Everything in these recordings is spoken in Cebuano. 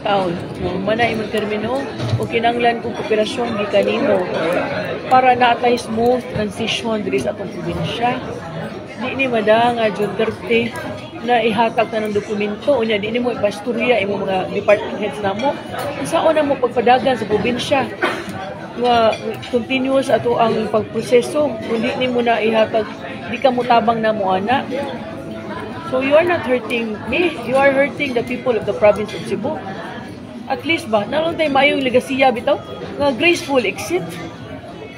town. No, mana imong termino o kinanglan kong kooperasyon gikan nimo para naa tay smooth transition diri sa atong probinsya. Di ni mada nga June 30 na ihatag ta ng dokumento, unya di nimo ipasturya imong mga department heads namo. Unsaon na mo pagpadagan sa probinsya nga continuous ato ang pagproseso kung di nimo na ihatag, di ka motabang namo ana? So you are not hurting me, you are hurting the people of the province of Cebu. At least ba, naa lang tay maayong legasiya bitaw, nga graceful exit.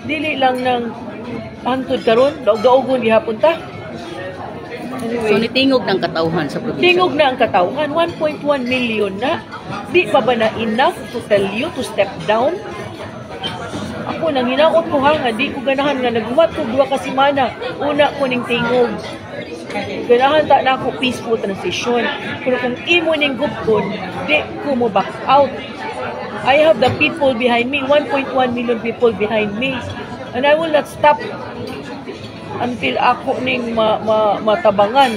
Dili lang nang hantod karon, daog-daogon gihapon ta. So Anyway, nitingog ng katawhan sa probinsya. Tingog na ang katawhan, 1.1 million na. Di pa ba na enough to tell you to step down? Ako, nang hinaot ko ha, nga di ko ganahan nga naghuwat ko 2 ka semana, una ko ning tingog. Ganahan ta na ako peaceful transition. Pero kung imo ning gubkon, di ko mo back out. I have the people behind me, 1.1 million people behind me. And I will not stop until ako ning matabangan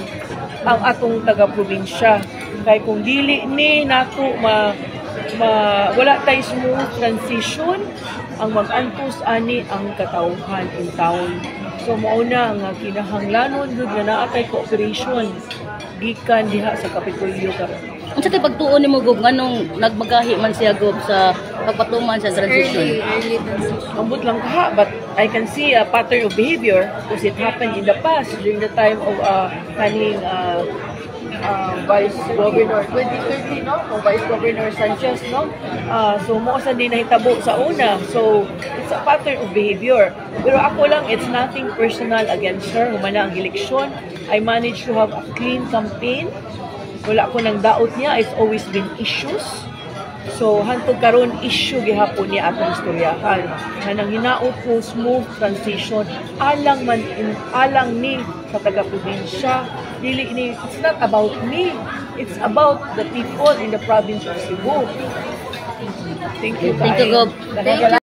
ang atong taga-probinsya. Kay kung dili ni nato ma wala tay smooth transition, ang mag-antos ani ang katawhan in town. So mao na nga kinahanglanon gyud nga naa tay cooperation gikan diha sa Kapitolyo karon. Unsa kay pagtuon nimo, Gob, nganong nagmagahi man siya, Gob, sa pagpatuman sa transition? Early, early transition. Ambot lang kaha, but I can see a pattern of behavior because it happened in the past during the time of kaning Vice Governor 2013, no, o Vice Governor Sanchez, no? So mao sa din nahitabo sa una. So it's a pattern of behavior, pero ako lang, it's nothing personal against her. Human na ang eleksyon, I managed to have a clean campaign. Wala ko nang daot niya. It's always been issues. So, hantod karon, issue gihapon niya atong istoryahan. Nga nang hinaot ko smooth transition alang man in, alang ni sa taga-probinsya. Dili ni, it's not about me. It's about the people in the province of Cebu. Thank you. Thank you, kaayo. Gob. Thank you.